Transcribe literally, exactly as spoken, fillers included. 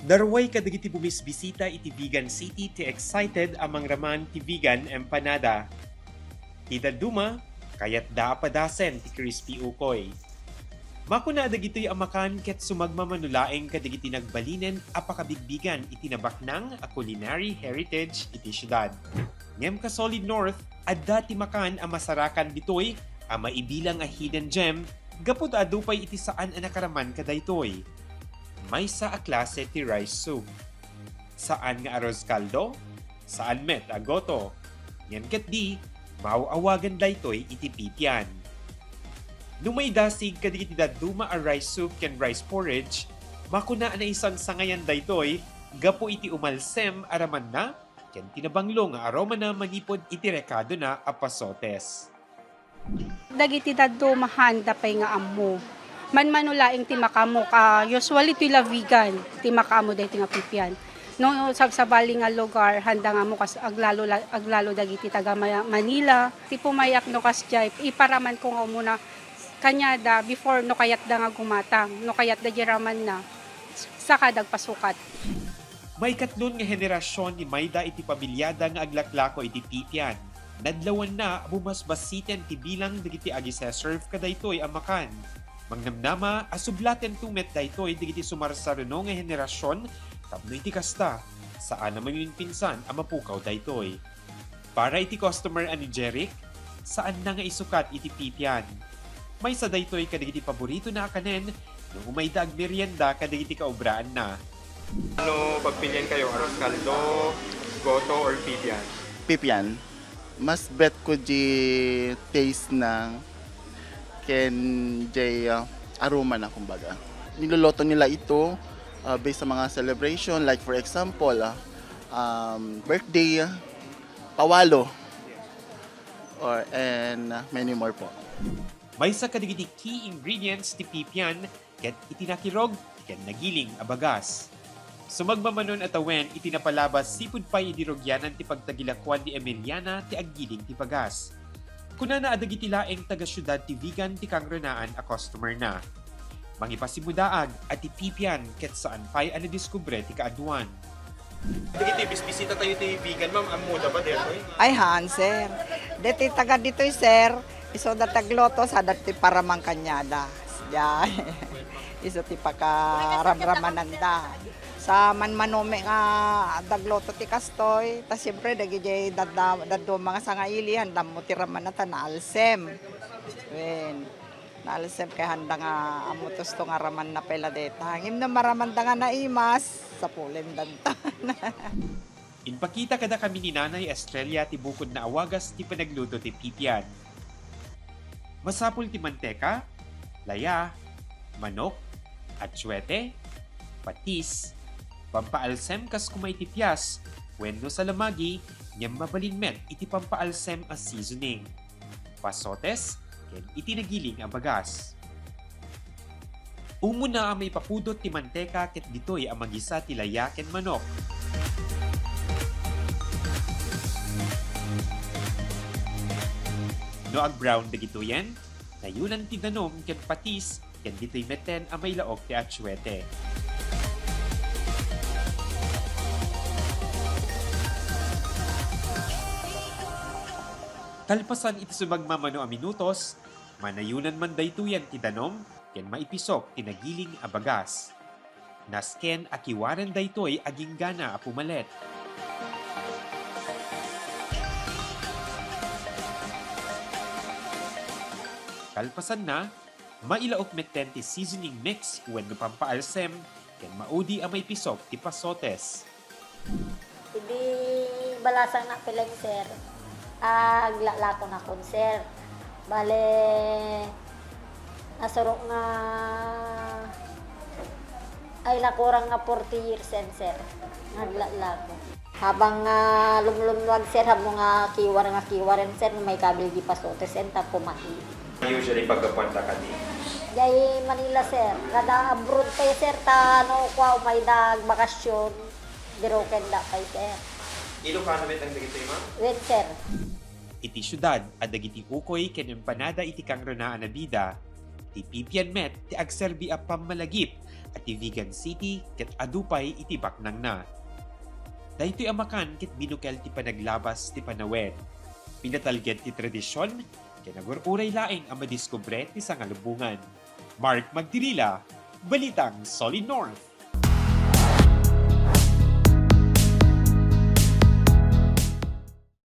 Naruay kadagiti bumisbisita iti Vigan City ti excited a mangraman ti vegan empanada. Ti dadduma, kayatda a padasen ti crispy ukoy. Makuna dagitoy a makan ket sumagmamano laeng kadagiti nagbalinen a pakabigbigan iti nabaknang a culinary heritage iti siudad. Ngem ka Solid North, adda ti makan a masarakan ditoy a maibilang a hidden gem gapu ta adu pay iti saan a nakaraman kadaytoy. Maysa a klase ti rice soup. Saan nga arroz caldo, saan met a goto. Ngem ket di, maaw-awagan daytoy iti pipian. No maidasig kadagiti dadduma a rice soup ken rice porridge, makuna a naisangsangayan daytoy gapu iti umalsem a ramanna ken ti nabanglo nga aromana manipud iti rekadona a pasotes. Dagiti dadduma, haanda pay nga ammo. Manmano laeng ti makaammo, ah, usually toy la vegan ti makaammo daytoy nga pipian. No sabsabali nga lugar, haanda nga ammo kas-, aglalo la-, aglalo dagiti taga Ma-, Manila. Ti pumayak no kasdiay, iparaman ko nga umuna kaniada before no kayatda nga gumatang, no kayatda di ramanna, saka dagpasukat. Maikatlon nga henerasyon ni Mayda iti pamiliada nga aglaklako iti pipian. Nadlawanna a bumasbasiten ti bilang dagiti agiseserve kadaytoy a makan. Mangnamnama a sublatento met daytoy dagiti sumarsaruno nga henerasyon tapno iti kasta, saan a maminpinsan a mapukaw daytoy. Para iti customer a ni Jeric, saanna nga isukat iti pipian. Maysa daytoy kadagiti paboritona a kanen no umayda agmerienda kadagiti kaobraanna. Ano pagpilian kayo? Arroz caldo, goto, or pipian? Pipian. Mas bet ko di taste na ken di, ah, aroma na, kumbaga. Niloloto nila ito, ah, based sa mga celebration, like for example, ah, um, birthday, pawalo, or, and, ah, many more po. Maysa kadagiti key ingredients ti pipian ket iti nakirog ken nagiling a bagas. Sumagmamanon a tawen iti napalabas sipud pay idi rugianan ti pagtagilakuan ni Emiliana ti aggiling ti bagas. Kunana a dagiti laeng taga-siudad ti vegan ti kangranaan a customer na. Mangipasimudaag a ti pipian ket saan pay a nadiskubre ti kaaduan. Dagiti bisbisita tayo ti vegan, ma'am, ammoda ba daytoy? Ay, haan, sir. Deti taga ditoy, sir. Isu dati agluto, sa dati paraman kaniada. Diay. Isu ti pakaramramananda. Sa manmanomi nga dagluto ti kastoy, ta siempre, dagiti dadda-, dadduma nga sangaili, haanda ammo ti ramanna ta naalsem. Wen. Naalsem kay haanda nga ammo tusto nga ramanna pay la deta. Ngem no maramanda nga naimas, sapulen danton. Impakita kadakami ni Nanay Estrella ti bukodna a wagas ti panagluto ti pipian. Masapul ti manteka, laya, manok, atsuete, patis, pampaalsem kas kuma iti pias, wenno salamagi, ngem mabalin met iti pampaalsem a seasoning. Pasotes, ken iti nagiling a bagas. Umuna a maipapudot ti manteka ket ditoy a magisa ti laya ken manok. No ag-brown dagitoyen, nayonan ti danum ken patis ken ditoy metten a mailaok ti atsuete. Kalpasan iti sumagmamano a minutos, manayonan man daytoyen ti danum ken maipisok ti nagiling a bagas. Nasken a kiwaren daytoy aginggana a pumalet. Kalpasanna, mailaok metten ti seasoning mix wenno pampaalsem ken maudi a maipisok ti pasotes. Idi balasang na pilen, sir, aglalakon akon, sir. Bale, nasurok nga, ay, nakurang nga forty years yan, sir, nga aglalakon. Habang nga lumlumluag, sir, habang nga kiwar nga kiwaren, sir, no maikabil di pasotes, en, tappo mati. Usually, paggapuan ta kadi? Jay Manila, sir. Kada abroad pay, sir, ta no, kua, umayda agbakasyon, diroken da pay, sir. Ilocano met ang dagitoy, ma'am? Wen, sir. Iti siudad a dagiti ukoy ken empanada iti kangranaan a bida, ti pipian met ti agserbi a pammalagip a ti Vigan City ket adu pay iti baknangna. Daytoy a makan ket binukel ti panaglabas ti panawen. Pinatalged ti tradisyon ken agur-uray laeng a madiskubre ti sangalubongan. Mark Magdirila, Balitang Solid North.